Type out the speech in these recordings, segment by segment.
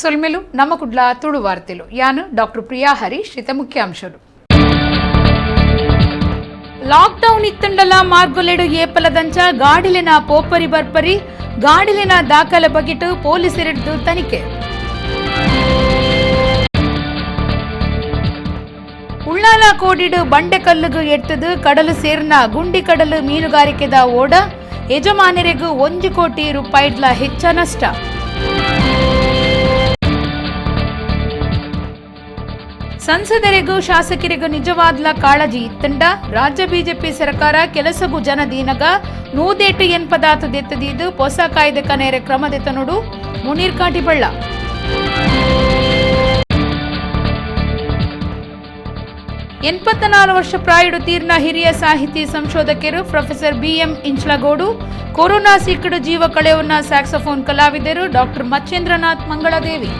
ಸೊಲ್ಮೆಲು ನಮ್ಮ ಕುಡ್ಲ ತುಳು ವಾರ್ತೆಲು. ಯಾನು ಡಾಕ್ಟರ್ ಪ್ರಿಯಾ ಹರೀಶ್. ಇತ ಮುಖ್ಯಾಂಶರು. ಲಾಕ್ಡೌನ್ ಇತ್ತಂಡಲ ಮಾರ್ಗೊಲೆಡು ಏಪಲದಂಚ ಗಾಡಿಲಿನ ಪೋಪರಿ ಬರ್ಪರಿ, ಗಾಡಿಲಿನ ದಾಖಲೆ ಬಗೆಟು ಪೊಲೀಸರಿದ್ದು ತನಿಖೆ. ಉಳ್ಳಾಲ ಕೋಡಿಡು ಬಂಡೆಕಲ್ಲುಗು ಎತ್ತದು ಕಡಲು ಸೇರ್ನ ಗುಂಡಿ ಕಡಲು ಮೀನುಗಾರಿಕೆದ ಓಡ, ಯಜಮಾನರಿಗೂ 1 ಕೋಟಿ ರೂಪಾಯಿಡ್ಲ ಹೆಚ್ಚ ನಷ್ಟ. ಸಂಸದರಿಗೂ ಶಾಸಕರಿಗೂ ನಿಜವಾದ್ಲ ಕಾಳಜಿ ಇತ್ತಂಡ ರಾಜ್ಯ ಬಿಜೆಪಿ ಸರ್ಕಾರ ಕೆಲಸಗೂ ಜನದೀನಗ ನೂದೇಟು ಎನ್ಪದಾತು ದೆತ್ತದೀದು ಹೊಸ ಕಾಯ್ದೆ ಕನೇರೆ ಕ್ರಮದೆತನುಡು ಮುನೀರ್ ಕಾಟಿಬಳ್ಳ. 84 ವರ್ಷ ಪ್ರಾಯುಡು ತೀರ್ನ ಹಿರಿಯ ಸಾಹಿತಿ ಸಂಶೋಧಕರು professor BM Inchlagodu, corona ಸೀಕಡು ಜೀವ ಕಳೆಯುವನ್ನ ಸ್ಯಾಕ್ಸೋಫೋನ್ ಕಲಾವಿದರು ಡಾಕ್ಟರ್ ಮಚ್ಚೇಂದ್ರನಾಥ್ ಮಂಗಳದೇವಿ.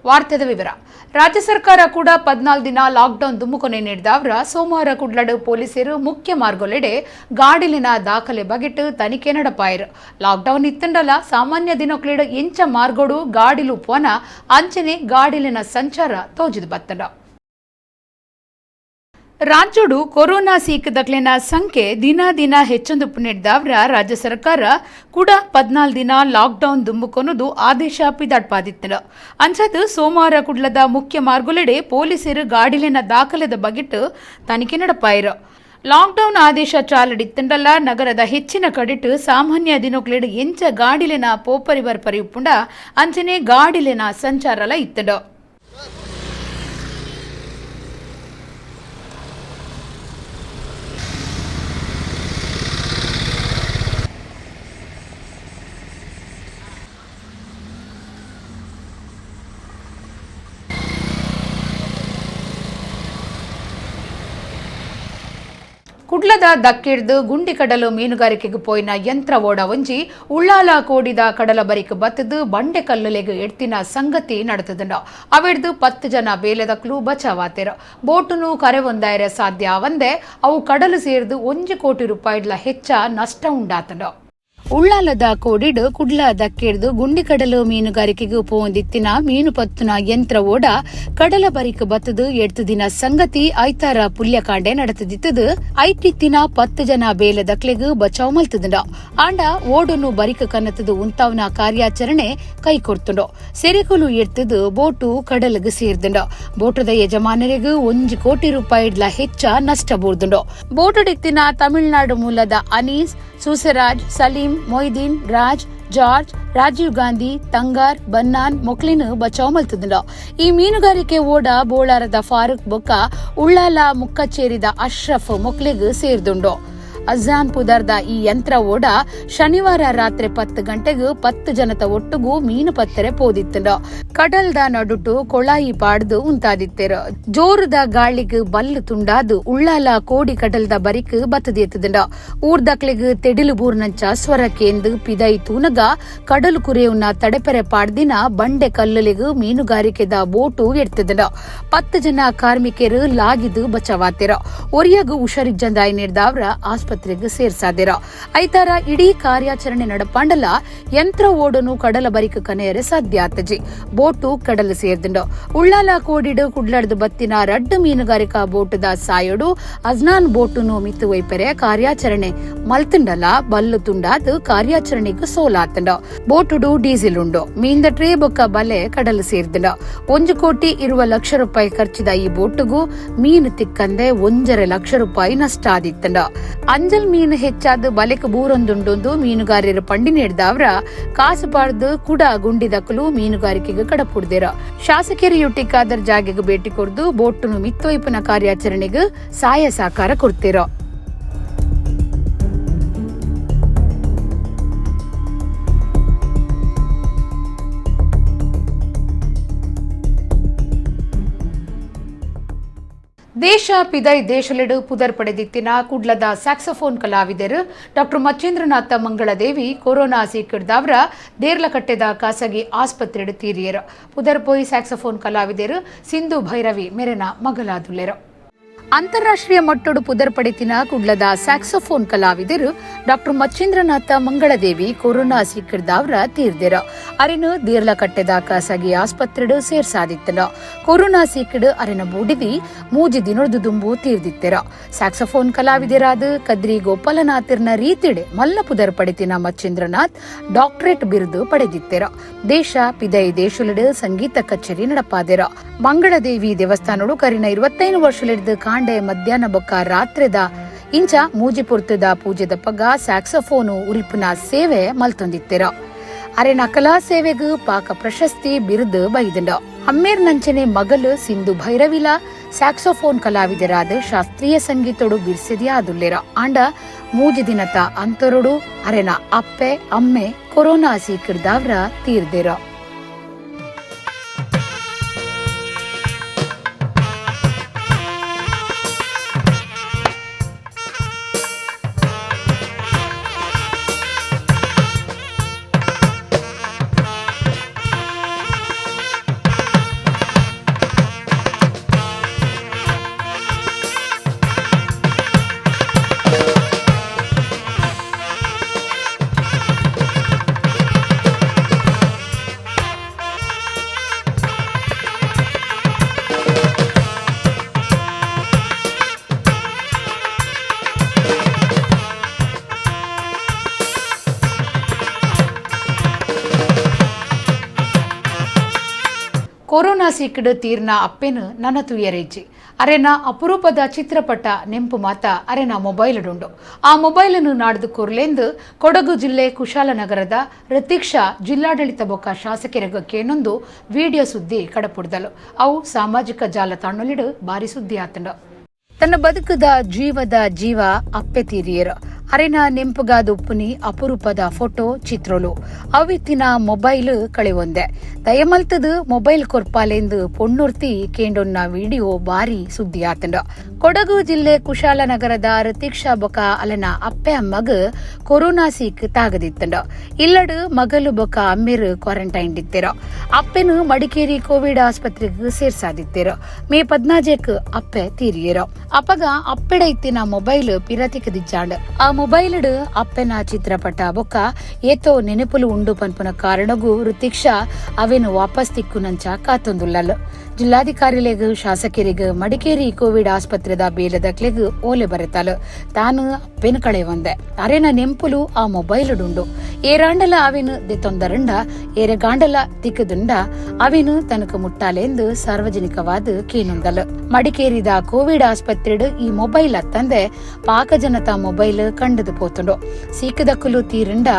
ವಾರ್ತೆದ ವಿವರ. ರಾಜ್ಯ ಸರ್ಕಾರ ಕೂಡ 14 ದಿನ ಲಾಕ್ಡೌನ್ ದುಮ್ಮುಕೊನೆ ನೀಡಿದವರ ಸೋಮವಾರ ಕುಡ್ಲಡು ಪೊಲೀಸರು ಮುಖ್ಯ ಮಾರ್ಗೊಲೆಡೆ ಗಾಡಿಲಿನ ದಾಖಲೆ ಬಗೆಟ್ ತನಿಖೆ ನಡಪಾಯರು. ಲಾಕ್ಡೌನ್ ಇತ್ತಂಡಲ ಸಾಮಾನ್ಯ ದಿನಕ್ಲೆಡು ಎಂಚ ಮಾರ್ಗೋಡು ಗಾಡಿಲು ಪೋನ ಅಂಚನೆ ಗಾಡಿಲಿನ ಸಂಚಾರ ತೋಜಿದು ಬತ್ತಂಡ. ರಾಜ್ಯಡು ಕೊರೋನಾ ಸೀಕದಕ್ಲೆನ ಸಂಖ್ಯೆ ದಿನ ದಿನ ಹೆಚ್ಚೊಂದು ಪುನೆಡ್ದವರ ರಾಜ್ಯ ಸರ್ಕಾರ ಕೂಡ 14 ದಿನ ಲಾಕ್ಡೌನ್ ದುಂಬುಕೊನದು ಆದೇಶ ಪಿದಾಡ್ಪಾದಿತ್ತನು. ಅಂಚದು ಸೋಮವಾರ ಕುಡ್ಲದ ಮುಖ್ಯ ಮಾರ್ಗುಲೆಡೆ ಪೊಲೀಸರು ಗಾಡಿಲಿನ ದಾಖಲೆದ ಬಗೆಟ್ ತನಿಖೆ ನಡಪಾಯಿರು. ಲಾಕ್ಡೌನ್ ಆದೇಶ ಚಾಲಡಿತ್ತಂಡಲ್ಲ ನಗರದ ಹೆಚ್ಚಿನ ಕಡಿಟು ಸಾಮಾನ್ಯ ದಿನಕ್ಲೆಡು ಎಂಚ ಗಾಡಿಲಿನ ಪೋಪರಿ ಬರ್ಪರಿ ಉಪ್ಪುಂಡ ಅಂಚನೆ ಗಾಡಿಲಿನ ಸಂಚಾರಲ ಇತ್ತಂಡು. ಕುಡ್ಲದ ದಕ್ಕಿಡ್ದು ಗುಂಡಿ ಕಡಲು ಮೀನುಗಾರಿಕೆಗೆ ಪೋಯಿನ ಯಂತ್ರ ಓಡ ಒಂಜಿ ಉಳ್ಳಾಲ ಕೋಡಿದ ಕಡಲ ಬರಿಕ್ ಬತ್ತದು ಬಂಡೆ ಕಲ್ಲುಲೆಗ್ ಎಡ್ತಿನ ಸಂಗತಿ ನಡೆತದಂಡ. ಅವೆಡ್ದು 10 ಜನ ಬೇಲೆದಕ್ಲು ಬಚಾವಾತೆರು. ಬೋಟುನು ಕರೆ ಒಂದಾಯರೆ ಸಾಧ್ಯ ಆವಂದೆ ಅವು ಕಡಲು ಸೇರ್ದು 1 ಕೋಟಿ ರೂಪಾಯಿಡ್ಲ ಹೆಚ್ಚ ನಷ್ಟ ಉಂಡಾತಂಡ. ಉಳ್ಳಾಲದ ಕೋಡಿಡು ಕುಡ್ಲ ದಕ್ಕಿಡ್ದು ಗುಂಡಿ ಕಡಲು ಮೀನುಗಾರಿಕೆಗೆ ಪೋಂದಿತ್ತಿನ ಮೀನು ಪತ್ತುನ ಯಂತ್ರ ಓಡ ಕಡಲ ಬರಿಕ್ ಬತ್ತದು ಎಡ್ತು ದಿನ ಸಂಗತಿ ಐತಾರ ಪುಲ್ಯಕಾಂಡೆ ನಡೆತದಿತ್ತದು. ಐಟಿತ್ತಿನ 10 ಜನ ಬೇಲೆದಕ್ಲೆಗ್ ಬಚಾವ್ ಮಲ್ತದಂಡ. ಆಂಡ ಓಡನ್ನು ಬರಿಕ್ ಕನ್ನತದು ಉಂತಾವ್ನ ಕಾರ್ಯಾಚರಣೆ ಕೈ ಕೊಡ್ತುಂಡು. ಸೆರೆಕುಲು ಎಡ್ತದು ಬೋಟು ಕಡಲ್ಗ್ ಸೇರ್ದಂಡ. ಬೋಟದ ಯಜಮಾನರಿಗೂ 1 ಕೋಟಿ ರೂಪಾಯಿಡ್ಲ ಹೆಚ್ಚ ನಷ್ಟ ಬೋರ್ದುಂಡು. ಬೋಟುಡಿತ್ತಿನ ತಮಿಳುನಾಡು ಮೂಲದ ಅನೀಸ್, ಸೂಸರಾಜ್, ಸಲೀಂ, ಮೊಯ್ದೀನ್, ರಾಜ್, ಜಾರ್ಜ್, ರಾಜೀವ್ ಗಾಂಧಿ, ತಂಗಾರ್, ಬನ್ನಾನ್ ಮೊಕ್ಲಿನ್ ಬಚಾವ್ ಮಲ್ತದಂಡ. ಈ ಮೀನುಗಾರಿಕೆ ಓಡ ಬೋಳಾರದ ಫಾರೂಕ್ ಬೊಕ್ಕ ಉಳ್ಳಾಲ ಮುಕ್ಕಚೇರಿದ ಅಶ್ರಫ್ ಮೊಕ್ಲಿಗ್ ಸೇರ್ದುಂಡು. ಅಜಾನ್ ಪುದರ್ದ ಈ ಯಂತ್ರ ಓಡ ಶನಿವಾರ ರಾತ್ರಿ 10 ಗಂಟೆಗೂ 10 ಜನತ ಒಟ್ಟುಗೂ ಮೀನು ಪತ್ತರೆ ಪೋದಿತ್ತಂಡ. ಕಡಲ್ದ ನಡುಟು ಕೊಳಾಯಿ ಪಾಡ್ದು ಉಂತಾದಿತ್ತೆರು. ಜೋರುದ ಗಾಳಿಗ್ ಬಲ್ಲು ತುಂಡಾದು ಉಳ್ಳಾಲ ಕೋಡಿ ಕಡಲ್ದ ಬರಿಕ್ ಬತ್ತದಿತ್ತದಂಡ. ಊರ್ದಕ್ಲೆಗ್ ತೆಡಿಲು ಬೂರ್ನಂಚ ಸ್ವರ ಕೇಂದು ಪಿದೈ ತೂನಗ ಕಡಲು ಕುರೆಯುನ್ನ ತಡೆಪೆರೆ ಪಾಡ್ದಿನ ಬಂಡೆ ಕಲ್ಲುಲೆಗ್ ಮೀನುಗಾರಿಕೆದ ಬೋಟು ಎಡ್ತದಂಡ. 10 ಜನ ಕಾರ್ಮಿಕರು ಲಾಗಿದು ಬಚಾವಾತೆರ. ಒರಿಯಗು ಹುಷಾರಿಜ್ಜಂದಾಯಿ ನೀಡ್ದವ್ರ ಆಸ್ಪತ್ರೆಗೆ ಸೇರ್ಸಾದಿರ. ಐತಾರ ಇಡೀ ಕಾರ್ಯಾಚರಣೆ ನಡಪಾಂಡಲ ಯಂತ್ರ ಓಡನು ಕಡಲ ಬರಿಕ ಕನೆಯರೆ ಸಾಧ್ಯ ಆತಜಿ. ಬೋಟು ಕಡಲು ಸೇರ್ದುಂಡು. ಉಳ್ಳಾಲ ಕೋಡಿಡು ಕುಡ್ಲಡ್ದು ಬತ್ತಿನ ರಡ್ಡು ಮೀನುಗಾರಿಕಾ ಬೋಟುದ ಸಾಯೋಡು ಅಜ್ನಾನ್ ಬೋಟುನು ಮಿತ್ತು ವೈಪೆರೆ ಕಾರ್ಯಾಚರಣೆ ಮಲ್ತುಂಡಲ ಬಲ್ಲು ತುಂಡಾದು ಕಾರ್ಯಾಚರಣೆಗೆ ಸೋಲಾತಂಡ. ಬೋಟುಡು ಡೀಸೆಲ್ ಉಂಡು. ಮೀಂದ ಟ್ರೇ ಬೊಕ್ಕ ಬಲೆ ಕಡಲು ಸೇರ್ದುಂಡು. 1 ಕೋಟಿ 20 ಲಕ್ಷ ರೂಪಾಯಿ ಖರ್ಚಿದ ಈ ಬೋಟುಗು ಮೀನು ತಿಕ್ಕಂದೆ 1.5 ಲಕ್ಷ ರೂಪಾಯಿ ನಷ್ಟ ಆದಿತ್ತಂಡ. ಅಂಜಲ್ ಮೀನು ಹೆಚ್ಚಾದ ಬಲೆಕ್ ಬೂರೊಂದುಂಡೊಂದು ಮೀನುಗಾರರು ಪಂಡಿ ನೀಡ್ದವ್ರ ಕಾಸು ಪಾಡ್ದು ಕುಡ ಗುಂಡಿದಕ್ಕಲು ಮೀನುಗಾರಿಕೆಗೆ ಕಡಪುಡ್ದಿರ. ಶಾಸಕರು ಯುಟಿಕಾದರ್ ಜಾಗೆಗೆ ಭೇಟಿ ಕೊಡ್ದು ಬೋಟುನು ಮಿತ್ತೊಯ್ಪುನ ಕಾರ್ಯಾಚರಣೆಗೆ ಸಾಯ ಸಾಕಾರ ಕೊಡ್ತಿರೋ. ದೇಶ ಪಿದೈ ದೇಶಲೆಡು ಪುದರ್ ಪಡೆದಿತ್ತಿನ ಕುಡ್ಲದ ಸ್ಯಾಕ್ಸೋಫೋನ್ ಕಲಾವಿದರು ಡಾಕ್ಟರ್ ಮಚ್ಚೇಂದ್ರನಾಥ ಮಂಗಳದೇವಿ ಕೊರೋನಾ ಸೀಕಿಡ್ದವರ ದೇರ್ಲಕಟ್ಟೆದ ಖಾಸಗಿ ಆಸ್ಪತ್ರೆಡು ತೀರಿಯರು. ಪುದರ್ ಪೋಯಿ ಸ್ಯಾಕ್ಸೋಫೋನ್ ಕಲಾವಿದರು ಸಿಂಧು ಭೈರವಿ ಮೆರೆನ ಮಗಲಾದುಲ್ಲೆರು. ಅಂತಾರಾಷ್ಟ್ರೀಯ ಮಟ್ಟೊಡು ಪುದರ್ ಪಡೆತಿನ ಕುಡ್ಲದ ಸ್ಯಾಕ್ಸೋಫೋನ್ ಕಲಾವಿದರು ಡಾಕ್ಟರ್ ಮಚ್ಚೇಂದ್ರನಾಥ ಮಂಗಳದೇವಿ ಕೊರೋನಾ ಸೀಕಿಡ್ದಾವ್ರ ತೀರ್ದಿರ. ಅರೆನು ದೇರ್ಲಕಟ್ಟೆದ ಖಾಸಗಿ ಆಸ್ಪತ್ರೆಡು ಸೇರ್ಸಾದಿತ್ತನ. ಕೊರೋನಾ ಸೀಕಿಡ್ ಅರೆನ ಬೂಡಿದಿ 3 ದಿನೊಡ್ದು ದುಂಬು ತೀರ್ದಿತ್ತೆರ. ಸ್ಯಾಕ್ಸೋಫೋನ್ ಕಲಾವಿದರಾದ ಕದ್ರಿ ಗೋಪಾಲನಾಥರ್ನ ರೀತಿಡೆ ಮಲ್ಲ ಪುದರ್ ಪಡೆತಿನ ಮಚ್ಚೇಂದ್ರನಾಥ್ ಡಾಕ್ಟರೇಟ್ ಬಿರುದು ಪಡೆದಿತ್ತೆರ. ದೇಶ ಪಿದೈ ದೇಶುಲಡು ಸಂಗೀತ ಕಚೇರಿ ನಡಪಾದೆರ. ಮಂಗಳದೇವಿ ದೇವಸ್ಥಾನಡು ಕರಿನ 25 ವರ್ಷಲಿಡ್ದು ಕಾಂಡೆ ಮಧ್ಯಾಹ್ನ ಬೊಕ್ಕ ರಾತ್ರಿದ ಇಂಚ ಮೂಜಿಪುರ್ತದ ಪೂಜೆದ ಪಗ ಸ್ಯಾಕ್ಸೋಫೋನು ಉರಿಪುನ ಸೇವೆ ಮಲ್ತೊಂದಿತ್ತೆರ. ಅರೆನ ಕಲಾ ಸೇವೆಗು ಪಾಕ ಪ್ರಶಸ್ತಿ ಬಿರುದು ಬೈದಂಡ. ಅಮ್ಮೇರ್ ನಂಚನೆ ಮಗಲು ಸಿಂಧು ಭೈರವಿಲ ಸ್ಯಾಕ್ಸೋಫೋನ್ ಕಲಾವಿದರಾದ ಶಾಸ್ತ್ರೀಯ ಸಂಗೀತೊಡು ಬಿರ್ಸಿದಿಯಾದುಲ್ಲೆರ. ಆಂಡ 3 ದಿನತ ಅಂತರೊಡು ಅರೆನ ಅಪ್ಪೆ ಅಮ್ಮೆ ಕೊರೋನಾ ಸೀಕಿಡ್ದಾವ್ರ ತೀರ್ದೆರ. ಕೊರೋನಾ ಸೀಕಿಡು ತೀರ್ನ ಅಪ್ಪೆನು ನನ ತುಯರೇಜಿ. ಅರೆನ ಅಪರೂಪದ ಚಿತ್ರಪಟ ನೆಂಪು ಮಾತ ಅರೆನ ಮೊಬೈಲ್ಡುಂಡು. ಆ ಮೊಬೈಲನ್ನು ನಾಡ್ದು ಕೊರ್ಲೆಂದು ಕೊಡಗು ಜಿಲ್ಲೆ ಕುಶಾಲನಗರದ ರತೀಕ್ಷಾ ಜಿಲ್ಲಾಡಳಿತ ಬೊಕ್ಕ ಶಾಸಕರಿಗ ಕೇನೊಂದು ವಿಡಿಯೋ ಸುದ್ದಿ ಕಡಪುಡ್ದಲು. ಅವು ಸಾಮಾಜಿಕ ಜಾಲತಾಣಲಿಡು ಬಾರಿ ಸುದ್ದಿ ಆತಂಡು. ತನ್ನ ಬದುಕದ ಜೀವದ ಜೀವ ಅಪ್ಪೆ ತೀರಿಯರು. ಅರೆನ ನೆಂಪುಗಾದ ಉಪ್ಪುನಿ ಅಪರೂಪದ ಫೋಟೋ ಚಿತ್ರಲು ಅವಿತ್ತಿನ ಮೊಬೈಲ್ ಕಳೆವೊಂದೆ. ದಯಮಲ್ತದು ಮೊಬೈಲ್ ಕೊರ್ಪಾಲೆಂದು ಪೊಣ್ಣುರ್ತಿ ಕೇಂಡೊನ್ನ ವಿಡಿಯೋ ಬಾರಿ ಸುದ್ದಿ ಆತಂಡ. ಕೊಡಗು ಜಿಲ್ಲೆ ಕುಶಾಲನಗರದ ರತೀಕ್ಷಾ ಬೊಕ ಅಲನ ಅಪ್ಪೆ ಅಮ್ಮಗ್ ಕೊರೋನಾ ಸೀಕ್ ತಾಗದಿತ್ತಂಡ. ಇಲ್ಲಡು ಮಗಲು ಬೊಕ ಅಮ್ಮಿರು ಕ್ವಾರಂಟೈನ್ ಇತ್ತಿರ. ಅಪ್ಪೆನು ಮಡಿಕೇರಿ ಕೋವಿಡ್ ಆಸ್ಪತ್ರೆಗೆ ಸೇರ್ಸಾದಿತ್ತಿರ. ಮೇ 14 ಅಪ್ಪೆ ತೀರಿಯರ. ಅಪಗ ಅಪ್ಪೆಡ ಇತ್ತಿನ ಮೊಬೈಲ್ ಪಿರತಿಕದಿಜ್ಜಾಂಡ್. ಆ ಮೊಬೈಲ್ಡ್ ಅಪ್ಪೆನ ಚಿತ್ರಪಟ ಬೊಕ್ಕ ಏತೋ ನೆನಪುಲು ಉಂಡು ಪನ್ಪುನ ಕಾರಣಗೂ ಋತಿಕ್ಷಾ ಅವೇನು ವಾಪಸ್ ತಿಕ್ಕು ನಂಚ ಕಾತೊಂದುಲ್ಲಲ್. ಜಿಲ್ಲಾಧಿಕಾರಿಲೆಗ್ ಶಾಸಕರಿಗ್ ಮಡಿಕೇರಿ ಕೋವಿಡ್ ಆಸ್ಪತ್ರೆದ ಬೇಲದಕ್ಲೆಗ್ ಓಲೆ ಬರೆತಾಲು. ತಾನು ಅಪ್ಪೆನ ಕಳೆ ಒಂದೆ ಅರೆನ ನೆಂಪುಲು ಆ ಮೊಬೈಲ್ಡುಂಡು. ಏರಾಂಡಲ ಅವೇನು ದೆತ್ತೊಂದರಂಡ ಏರೆಗಾಂಡಲ ತಿಕ್ಕದುಂಡ ಅವೇನು ತನಕ ಮುಟ್ಟಾಲೆಂದು ಸಾರ್ವಜನಿಕವಾದ ಕೇನುಂದಲ್. ಮಡಿಕೇರಿದ ಕೋವಿಡ್ ಆಸ್ಪತ್ರೆಡ್ ಈ ಮೊಬೈಲ್ ಅತ್ತಂದೆ ಪಾಕ ಜನತಾ ಮೊಬೈಲ್ ಕಂಡದು ಪೋತುಂಡು. ಸೀಕದಕ್ಕಲು ತೀರಂಡ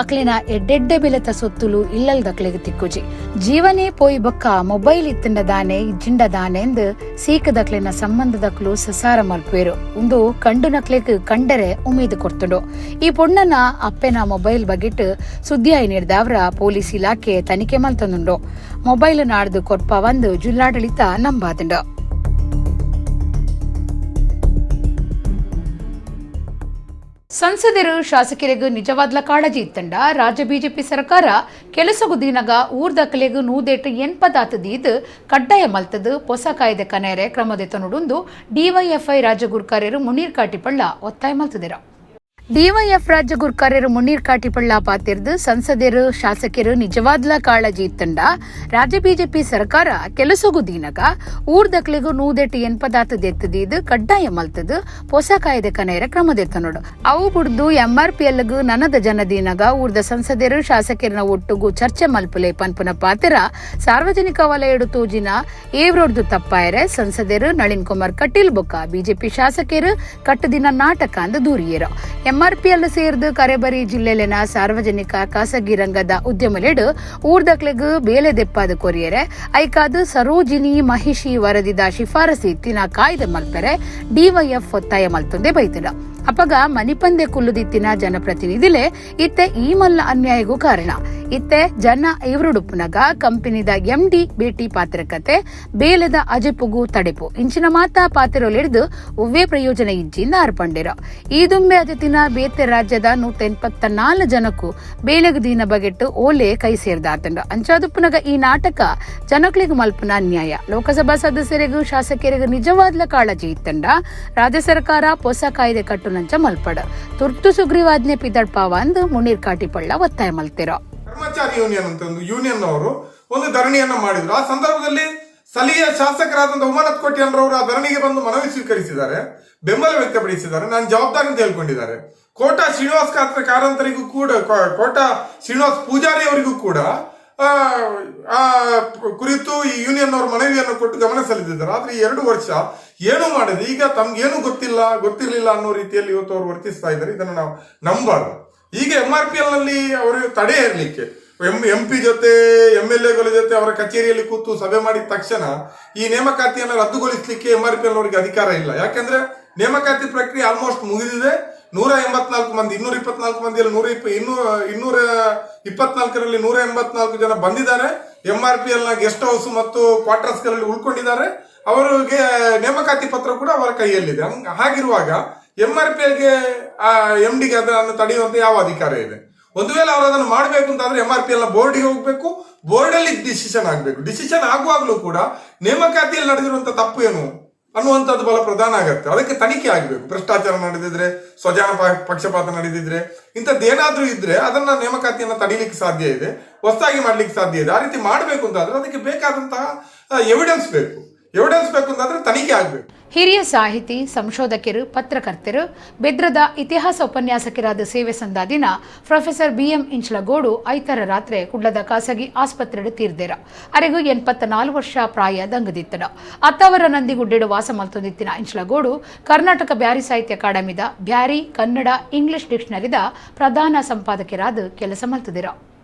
ಅಕ್ಲಿನ ಎಡ್ಡೆಡ್ಡೆ ಬೆಲೆತ ಸೊತ್ತುಲು ಇಲ್ಲಲ್ದಕ್ಲೆಗ್ ತಿಕ್ಕುಜಿ. ಜೀವನೇ ಪೋಯಿ ಬೊಕ್ಕ ಮೊಬೈಲ್ ಇತ್ತಂಡ ದಾನೆ ಇಜ್ಜಿಂಡ ದಾನೆಂದು ಸೀಕದಕ್ಲಿನ ಸಂಬಂಧದಕ್ಲು ಸಸಾರ ಮಲ್ಪೇರು. ಉಂದು ಕಂಡು ನಕ್ಲೆಗ್ ಕಂಡರೆ ಉಮೇದು ಕೊಡ್ತುಂಡು. ಈ ಪೊಣ್ಣನ ಅಪ್ಪೆನ ಮೊಬೈಲ್ ಬಗೆಟ್ ಸುದ್ದಿಯಾಯಿ ನೀಡ್ದವರ ಪೊಲೀಸ್ ಇಲಾಖೆ ತನಿಖೆ ಮಲ್ತಂದುಂಡು. ಮೊಬೈಲ್ ನಾಡ್ದು ಕೊರ್ಪ ಒಂದು ಜಿಲ್ಲಾಡಳಿತ ನಂಬಾದುಂಡು. ಸಂಸದರು ಶಾಸಕರಿಗೂ ನಿಜವಾದ್ಲ ಕಾಳಜಿ ಇತ್ತಂಡ ರಾಜ್ಯ ಬಿಜೆಪಿ ಸರ್ಕಾರ ಕೆಲಸಗುದಿನಗ ಊರ್ದಕಲೆಗು 180 ದೀದ್ ಕಡ್ಡಾಯ ಮಲ್ತದು ಹೊಸ ಕಾಯ್ದೆ ಕನೇರೆ ಕ್ರಮದೆತ್ತನುಡುಂದು ಡಿವೈಎಫ್ಐ ರಾಜ್ಯ ಗುರ್ಕಾರ್ಯರು ಮುನೀರ್ ಕಾಟಿಪಳ್ಳ ಒತ್ತಾಯ ಮಲ್ತದಿರ. ಡಿವೈಎಫ್ ರಾಜ್ಯ ಗುರ್ಕಾರ್ಯರು ಮುನೀರ್ ಕಾಟಿಪಳ್ಳ ಪಾತಿರ್ದು ಸಂಸದರು ಶಾಸಕರು ನಿಜವಾದ್ಲ ಕಾಳಜಿ ಇತ್ತಂಡ ರಾಜ್ಯ ಬಿಜೆಪಿ ಸರ್ಕಾರ ಕೆಲಸಗುದಿನಗ ಊರ್ದಕ್ಲೆಗು 180 ದೆತ್ತದೀದ್ ಕಡ್ಡಾಯ ಮಲ್ತದು ಹೊಸ ಕಾಯ್ದೆ ಕನೇರ ಕ್ರಮದೆತ್ತನೋಡು. ಅವು ಬುಡ್ದು ಎಂಆರ್ಪಿಎಲ್ಗ್ ನನದ ಜನದೀನಗ ಊರ್ದ ಸಂಸದರು ಶಾಸಕರನ ಒಟ್ಟುಗು ಚರ್ಚೆ ಮಲ್ಪುಲೆ ಪನ್ಪುನ ಪಾತಿರ ಸಾರ್ವಜನಿಕ ವಲಯಡು ತೋಜಿನ ಏವ್ರೋಡ್ದು ತಪ್ಪಾಯರೆ ಸಂಸದರು ನಳಿನ್ ಕುಮಾರ್ ಕಟೀಲ್ ಬೊಕ್ಕ ಬಿಜೆಪಿ ಶಾಸಕರು ಕಟ್ಟುದಿನ ನಾಟಕ ಅಂದ ದೂರಿಯರು. ಎಂಆರ್ಪಿಎಲ್ ಸೇರ್ದು ಕರೆಬರಿ ಜಿಲ್ಲೆಲಿನ ಸಾರ್ವಜನಿಕ ಖಾಸಗಿ ರಂಗದ ಉದ್ಯಮಲೆಡು ಊರ್ದಕ್ಲೆಗ್ ಬೇಲೆ ದೆಪ್ಪಾದ ಕೊರಿಯರೆ ಐಕಾದು ಸರೋಜಿನಿ ಮಹಿಷಿ ವರದಿದ ಶಿಫಾರಸಿ ಇತ್ತಿನ ಕಾಯ್ದೆ ಮಲ್ಪೆರೆ ಡಿವೈಎಫ್ ಒತ್ತಾಯ ಮಲ್ತೊಂದೇ ಬೈತದ. ಅಪಗ ಮನಿಪಂದೆ ಕುಲ್ಲುದಿತ್ತಿನ ಜನಪ್ರತಿನಿಧಿಲೆ ಇತ್ತೆ ಈ ಮಲ್ಲ ಅನ್ಯಾಯಗೂ ಕಾರಣ. ಇತ್ತೆ ಜನ ಇವರುಡುಪ್ಪುನಗ ಕಂಪನಿದ ಎಂಡಿ ಭೇಟಿ ಪಾತ್ರಕತೆ ಬೇಲದ ಅಜೆಪುಗು ತಡೆಪು ಇಂಚಿನ ಮಾತಾ ಪಾತ್ರೊಲಿಡ್ದು ಒವ್ವೇ ಪ್ರಯೋಜನ ಇಜ್ಜಿಂದ ಅರ್ಪಂಡಿರ. ಈ ದುಂಬೆ ಅಜತಿನ ಬೇತೆ ರಾಜ್ಯದ 184 ಜನಕ್ಕೂ ಬೇಲಗ ದೀನ ಬಗೆಟ್ಟು ಓಲೆ ಕೈ ಸೇರ್ದಾತಂಡ. ಅಂಚಾದುಪ್ಪುನಗ ಈ ನಾಟಕ ಜನಕ್ಲಿಗ್ ಮಲ್ಪುನ ಅನ್ಯಾಯ. ಲೋಕಸಭಾ ಸದಸ್ಯರಿಗೂ ಶಾಸಕರಿಗೂ ನಿಜವಾದ್ಲ ಕಾಳಜಿ ಇತ್ತಂಡ ರಾಜ್ಯ ಸರ್ಕಾರ ಹೊಸ ಕಾಯ್ದೆ ಕಟ್ಟುನಂಚ ಮಲ್ಪಡ ತುರ್ತು ಸುಗ್ರೀವಾಜ್ಞೆ ಪಿದಡ್ಪಾವ ಅಂದು ಮುನೀರ್ ಕಾಟಿಪಳ್ಳ ಒತ್ತಾಯ ಮಲ್ತಿರೋ. ಕರ್ಮಚಾರಿ ಯೂನಿಯನ್ ಅಂತ ಒಂದು ಯೂನಿಯನ್ ಅವರು ಒಂದು ಧರಣಿಯನ್ನ ಮಾಡಿದ್ರು. ಆ ಸಂದರ್ಭದಲ್ಲಿ ಸ್ಥಳೀಯ ಶಾಸಕರಾದಂತಹ ಉಮಾನಾಥ್ ಕೋಟ್ಯಾನ್ರವರು ಆ ಧರಣಿಗೆ ಬಂದು ಮನವಿ ಸ್ವೀಕರಿಸಿದ್ದಾರೆ, ಬೆಂಬಲ ವ್ಯಕ್ತಪಡಿಸಿದ್ದಾರೆ, ನಾನು ಜವಾಬ್ದಾರಿ ಅಂತ ಹೇಳ್ಕೊಂಡಿದ್ದಾರೆ. ಕೋಟಾ ಶ್ರೀನಿವಾಸ್ ಕಾರಂತರಿಗೂ ಕೂಡ, ಕೋಟಾ ಶ್ರೀನಿವಾಸ್ ಪೂಜಾರಿ ಅವರಿಗೂ ಕೂಡ ಆ ಕುರಿತು ಈ ಯೂನಿಯನ್ ಅವರು ಮನವಿಯನ್ನು ಕೊಟ್ಟು ಗಮನ ಸೆಳೆದಿದ್ದಾರೆ. ಆದ್ರೆ ಈ 2 ವರ್ಷ ಏನೂ ಮಾಡದೆ ಈಗ ತಮ್ಗೇನು ಗೊತ್ತಿರ್ಲಿಲ್ಲ ಅನ್ನೋ ರೀತಿಯಲ್ಲಿ ಇವತ್ತು ಅವರು ವರ್ತಿಸ್ತಾ ಇದ್ದಾರೆ. ಇದನ್ನು ನಾವು ನಂಬಾರ್ದು. ಈಗ M R P L ನಲ್ಲಿ ಅವರು ತಡೆ ಇರಲಿಕ್ಕೆ ಎಂ ಪಿ ಜೊತೆ, ಎಂ ಎಲ್ ಎಗಳ ಜೊತೆ ಅವರ ಕಚೇರಿಯಲ್ಲಿ ಕೂತು ಸಭೆ ಮಾಡಿದ ತಕ್ಷಣ ಈ ನೇಮಕಾತಿಯನ್ನು ರದ್ದುಗೊಳಿಸಲಿಕ್ಕೆ M R P L ಅವರಿಗೆ ಅಧಿಕಾರ ಇಲ್ಲ. ಯಾಕಂದ್ರೆ ನೇಮಕಾತಿ ಪ್ರಕ್ರಿಯೆ ಆಲ್ಮೋಸ್ಟ್ ಮುಗಿದಿದೆ. 184 ಮಂದಿ, 224 ಮಂದಿಯಲ್ಲಿ 224ರಲ್ಲಿ 184 ಜನ ಬಂದಿದ್ದಾರೆ. M R P L ನ ಗೆಸ್ಟ್ ಹೌಸ್ ಮತ್ತು ಕ್ವಾರ್ಟರ್ಸ್ ಗಳಲ್ಲಿ ಉಳ್ಕೊಂಡಿದ್ದಾರೆ. ಅವರಿಗೆ ನೇಮಕಾತಿ ಪತ್ರ ಕೂಡ ಅವರ ಕೈಯಲ್ಲಿದೆ. ಹಾಗಿರುವಾಗ M R P ಎಲ್ಗೆ M ಡಿಗೆ ಅದನ್ನು ತಡೆಯುವಂತ ಯಾವ ಅಧಿಕಾರ ಇದೆ? ಒಂದು ವೇಳೆ ಅವರು ಅದನ್ನು ಮಾಡಬೇಕು ಅಂತಂದ್ರೆ M R P L ನ ಬೋರ್ಡಿಗೆ ಹೋಗ್ಬೇಕು, ಬೋರ್ಡ್ ಅಲ್ಲಿ ಡಿಸಿಷನ್ ಆಗ್ಬೇಕು. ಡಿಸಿಷನ್ ಆಗುವಾಗ್ಲೂ ಕೂಡ ನೇಮಕಾತಿಯಲ್ಲಿ ನಡೆದಿರುವಂತ ತಪ್ಪು ಏನು ಅನ್ನುವಂಥದ್ದು ಬಹಳ ಪ್ರಧಾನ ಆಗತ್ತೆ. ಅದಕ್ಕೆ ತನಿಖೆ ಆಗಬೇಕು. ಭ್ರಷ್ಟಾಚಾರ ನಡೆದಿದ್ರೆ, ಸ್ವಜನ ಪಕ್ಷಪಾತ ನಡೆದಿದ್ರೆ, ಇಂಥದ್ದೇನಾದ್ರೂ ಇದ್ರೆ ಅದನ್ನ ನೇಮಕಾತಿಯನ್ನ ತಡೀಲಿಕ್ಕೆ ಸಾಧ್ಯ ಇದೆ, ಹೊಸದಾಗಿ ಮಾಡ್ಲಿಕ್ಕೆ ಸಾಧ್ಯ ಇದೆ. ಆ ರೀತಿ ಮಾಡಬೇಕು ಅಂತಾದ್ರೆ ಅದಕ್ಕೆ ಬೇಕಾದಂತಹ ಎವಿಡೆನ್ಸ್ ಬೇಕು. ಎವಿಡೆನ್ಸ್ ಬೇಕು ಅಂತಂದ್ರೆ ತನಿಖೆ ಆಗ್ಬೇಕು. ಹಿರಿಯ ಸಾಹಿತಿ, ಸಂಶೋಧಕರು, ಪತ್ರಕರ್ತರು, ಬೆದ್ರದ ಇತಿಹಾಸ ಉಪನ್ಯಾಸಕರಾದ ಸೇವೆ ಸಂದಾದಿನ professor B M Inchalagodu ಐತರ ರಾತ್ರಿ ಕುಡ್ಲದ ಖಾಸಗಿ ಆಸ್ಪತ್ರೆಡು ತೀರ್ದೆರ. ಅರೆಗೂ 84 ವರ್ಷ ಪ್ರಾಯ ದಂಗದಿತ್ತನ. ಅತ್ತವರ ನಂದಿಗುಡ್ಡೆಡು ವಾಸ ಮಲ್ತೊಂದಿತ್ತಿನ ಇಂಚಲಗೋಡು ಕರ್ನಾಟಕ ಬ್ಯಾರಿ ಸಾಹಿತ್ಯ ಅಕಾಡೆಮಿದ ಬ್ಯಾರಿ ಕನ್ನಡ ಇಂಗ್ಲಿಷ್ ಡಿಕ್ಷನರಿದ ಪ್ರಧಾನ ಸಂಪಾದಕರಾದ ಕೆಲಸ ಮಲ್ತದಿರ.